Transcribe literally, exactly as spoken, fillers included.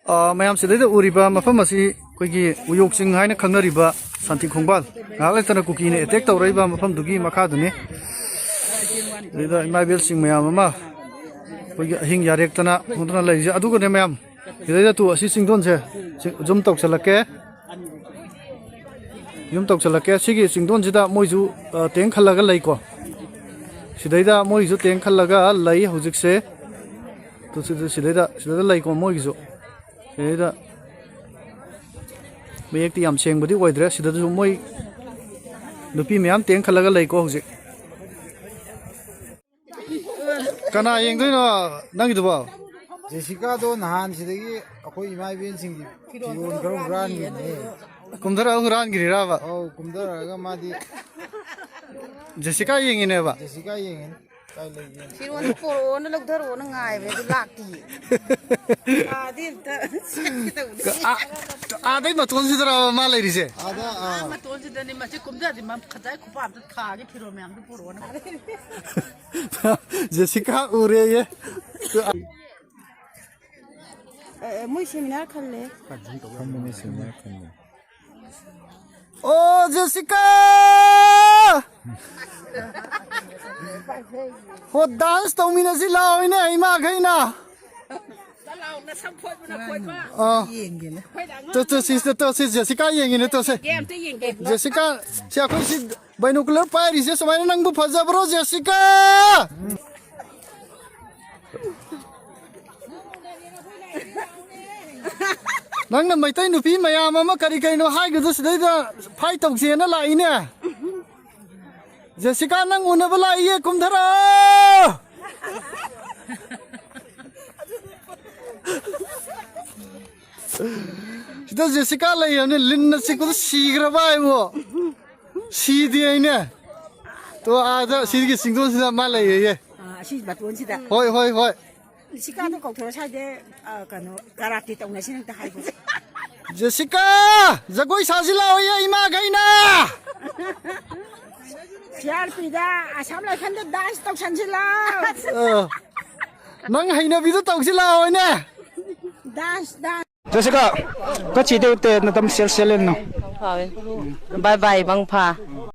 ꯑ, ꯃꯌꯥꯝ ꯁꯤꯗꯩꯗ ꯎꯔꯤꯕ ꯃꯐꯝ ꯑꯁꯤ ꯑꯩꯈꯣꯏꯒꯤ ꯎꯌꯣꯛ ꯆꯤꯡ ꯍꯥꯏꯅ ꯈꯪꯅꯔꯤꯕ ꯁꯥꯟꯇꯤ ꯈꯣꯡꯕꯥꯜ, ꯉꯥꯏꯍꯥꯛ ꯂꯩꯇꯅ ꯀꯨꯀꯤꯅ ꯑꯦꯇꯦꯛ ꯇꯧꯔꯛꯏꯕ ꯃꯐꯝꯗꯨꯒꯤ ꯃꯈꯥꯗꯨꯅꯤ꯫ ꯑꯗꯨꯗ ꯏꯃꯥ ꯏꯕꯦꯜꯁꯤꯡ ꯃꯌꯥꯝ ꯑꯃ ꯑꯩꯈꯣꯏꯒꯤ ꯑꯍꯤꯡ ꯌꯥꯔꯦꯛꯇꯅ ꯈꯣꯡꯗꯅ ꯂꯩꯔꯤꯁꯦ꯫ ꯑꯗꯨꯒꯅꯦ ꯃꯌꯥꯝ, ꯁꯤꯗꯩꯗ ꯇꯨ ꯑꯁꯤ ꯆꯤꯡꯗꯣꯟꯁꯦ ꯁꯤ ꯖꯨꯝ ꯇꯧꯁꯜꯂꯛꯀꯦ, ꯖꯨꯝ ꯇꯧꯁꯜꯂꯛꯀꯦ꯫ ꯁꯤꯒꯤ ꯆꯤꯡꯗꯣꯟꯁꯤꯗ ꯃꯣꯏꯁꯨ, ꯑ, ꯇꯦꯡ ꯈꯜꯂꯒ ꯂꯩꯀꯣ꯫ ꯁꯤꯗꯩꯗ ꯃꯣꯏꯁꯨ ꯇꯦꯡ ꯈꯜꯂꯒ ꯂꯩ ꯍꯧꯖꯤꯛꯁꯦ꯫ ꯇꯨ ꯁꯤꯗ, ꯁꯤꯗꯩꯗ, ꯁꯤꯗꯩꯗ ꯂꯩꯀꯣ ꯃꯣꯏꯒꯤꯁꯨ꯫ ꯁꯤꯗꯩꯗ ꯃꯌꯦꯛꯇꯤ ꯌꯥꯝ ꯁꯦꯡꯕꯗꯤ ꯑꯣꯏꯗ꯭ꯔꯦ꯫ ꯁꯤꯗꯁꯨ ꯃꯣꯏ ꯅꯨꯄꯤ ꯃꯌꯥꯝ ꯇꯦꯡ ꯈꯜꯂꯒ ꯂꯩꯀꯣ ꯍꯧꯖꯤꯛ꯫ ꯀꯅꯥ ꯌꯦꯡꯗꯣꯏꯅꯣ ꯅꯪꯒꯤꯗꯨꯕꯣ? ꯖꯦꯁꯤꯀꯥꯗꯣ ꯅꯍꯥꯟ ꯁꯤꯗꯒꯤ ꯑꯩꯈꯣꯏ ꯏꯃꯥ ꯏꯕꯦꯟꯁꯤꯡꯒꯤ ꯐꯤꯔꯣꯜ ꯈꯔ ꯍꯨꯔꯥꯟꯈꯤꯕꯅꯦ꯫ ꯀꯨꯝꯊꯔꯒ ꯍꯨꯔꯥꯟꯈ꯭ꯔꯤꯔꯕ? ꯑꯧ, ꯀꯨꯝꯊꯔꯛꯑꯒ ꯃꯥꯗꯤ ꯖꯦꯁꯤꯀꯥ ꯌꯦꯡꯉꯤꯅꯦꯕ? ꯖꯦꯁꯤꯀꯥ ꯌꯦꯡꯉꯤꯅꯦ꯫ ꯀꯥꯏ ꯂꯩꯒꯦ? ꯐꯤꯔꯣꯜꯗꯣ ꯄꯣꯔꯛꯑꯣꯅ ꯂꯧꯊꯔꯛꯑꯣꯅ ꯉꯥꯏꯕꯅꯦ, ꯑꯗꯨ ꯂꯥꯛꯇꯤꯌꯦ꯫ ꯀꯥꯗꯤ ꯑꯝꯇ ꯆꯠꯀꯦ ꯇꯧꯕꯅꯦ꯫ ꯑꯥ, ꯑꯥꯗꯩ ꯃꯇꯣꯟꯁꯤꯗꯔꯕ ꯃꯥ ꯂꯩꯔꯤꯁꯦ? ꯑꯥꯗ, ꯑꯥ꯫ ꯑꯥ, ꯃꯇꯣꯟꯁꯤꯗꯅꯦ, ꯃꯁꯤ ꯀꯨꯝꯊꯔꯗꯤ ꯃ-, ꯈꯖꯥꯏ ꯈꯨꯄꯥꯛ ꯑꯝꯇ ꯊꯥꯒꯦ ꯐꯤꯔꯣꯜ ꯃꯌꯥꯝꯗꯣ ꯄꯨꯔꯛꯑꯣꯅ꯫ ꯖꯦꯁꯤꯀꯥ ꯎꯔꯦꯌꯦ꯫ ꯑꯦ, ꯑꯦ, ꯃꯣꯏ ꯁꯦꯃꯤꯅꯥꯔ ꯈꯜꯂꯦ꯫ ꯈꯟꯕꯅꯦ, ꯁꯦꯃꯤꯅꯥꯔ ꯈꯟꯕꯅꯦ꯫ ꯑꯣ, ꯖꯦꯁꯤꯀꯥ! ꯍꯣ, ꯗꯥꯟꯁ ꯇꯧꯃꯤꯟꯅꯁꯤ ꯂꯥꯛꯑꯣꯏꯅꯦ, ꯏꯃꯥꯈꯩꯅ꯫ ꯑꯥ꯫ ꯇꯣ, ꯇꯣ, ꯁꯤ, ꯇꯣ, ꯁꯤ, ꯖꯦꯁꯤꯀꯥ ꯌꯦꯡꯉꯤꯅꯦ, ꯇꯣ, ꯁꯦ꯫ ꯖꯦꯁꯤꯀꯥ, ꯁꯤ ꯑꯩꯈꯣꯏ ꯁꯤ ꯕꯥꯏꯅꯣꯀꯨꯂꯔ ꯄꯥꯏꯔꯤꯁꯦ ꯁꯨꯃꯥꯏꯅ ꯅꯪꯕꯨ ꯐꯖꯕ꯭ꯔꯣ, ꯖꯦꯁꯤꯀꯥ? ꯅꯪꯅ ꯃꯩꯇꯩ ꯅꯨꯄꯤ ꯃꯌꯥꯝ ꯑꯃ ꯀꯔꯤ ꯀꯔꯤꯅꯣ ꯍꯥꯏꯒꯗꯨ ꯁꯤꯗꯩꯗ ꯐꯥꯏꯠ ꯇꯧꯁꯦꯅ ꯂꯥꯛꯏꯅꯦ꯫ ꯖꯦꯁꯤꯀꯥ, ꯅꯪ ꯎꯅꯕ ꯂꯥꯛꯏꯌꯦ, ꯀꯨꯝꯊꯔꯛꯑꯣ꯫ ꯁꯤꯗ ꯖꯦꯁꯤꯀꯥ ꯂꯩꯔꯕꯅꯤ, ꯂꯤꯟꯅ ꯆꯤꯛꯄꯗ ꯁꯤꯈ꯭ꯔꯕ ꯍꯥꯏꯕꯨ꯫ ꯁꯤꯗꯦ ꯍꯥꯏꯅꯦ꯫ ꯇꯣ, ꯑꯥꯗ ꯁꯤꯒꯤ ꯆꯤꯡꯗꯣꯟꯁꯤꯗ ꯃꯥ ꯂꯩꯌꯦꯌꯦ꯫ ꯑꯥ, ꯑꯁꯤ ꯃꯇꯣꯟꯁꯤꯗ꯫ ꯍꯣꯏ, ꯍꯣꯏ, ꯍꯣꯏ꯫ ꯖꯦꯁꯤꯀꯥꯗꯣ ꯀꯧꯊꯣꯔꯛꯑꯣ, ꯁ꯭ꯋꯥꯏꯗ, ꯑ, ꯀꯩꯅꯣ, ꯀꯔꯥꯇꯤ ꯇꯧꯅꯁꯤ ꯑꯝꯇ ꯍꯥꯏꯒꯣ꯫ ꯖꯦꯁꯤꯀꯥ! ꯖꯒꯣꯏ ꯁꯥꯁꯤ ꯂꯥꯛꯑꯣꯌꯦ, ꯏꯃꯥꯈꯩꯅ! ꯁꯤ ꯑꯥꯔ ꯄꯤꯗ ꯑꯁꯥꯝ ꯔꯥꯏꯐꯜꯗ ꯗꯥꯟꯁ ꯇꯧꯁꯟꯁꯤ ꯂꯥꯛꯑꯣ꯫ ꯑ, ꯅꯪ ꯍꯩꯅꯕꯤꯗꯣ ꯇꯧꯁꯤ ꯂꯥꯛꯑꯣꯅꯦ꯫ Jessica, ka chi deu te na dam sel sel en no. Bye bye, bang pha.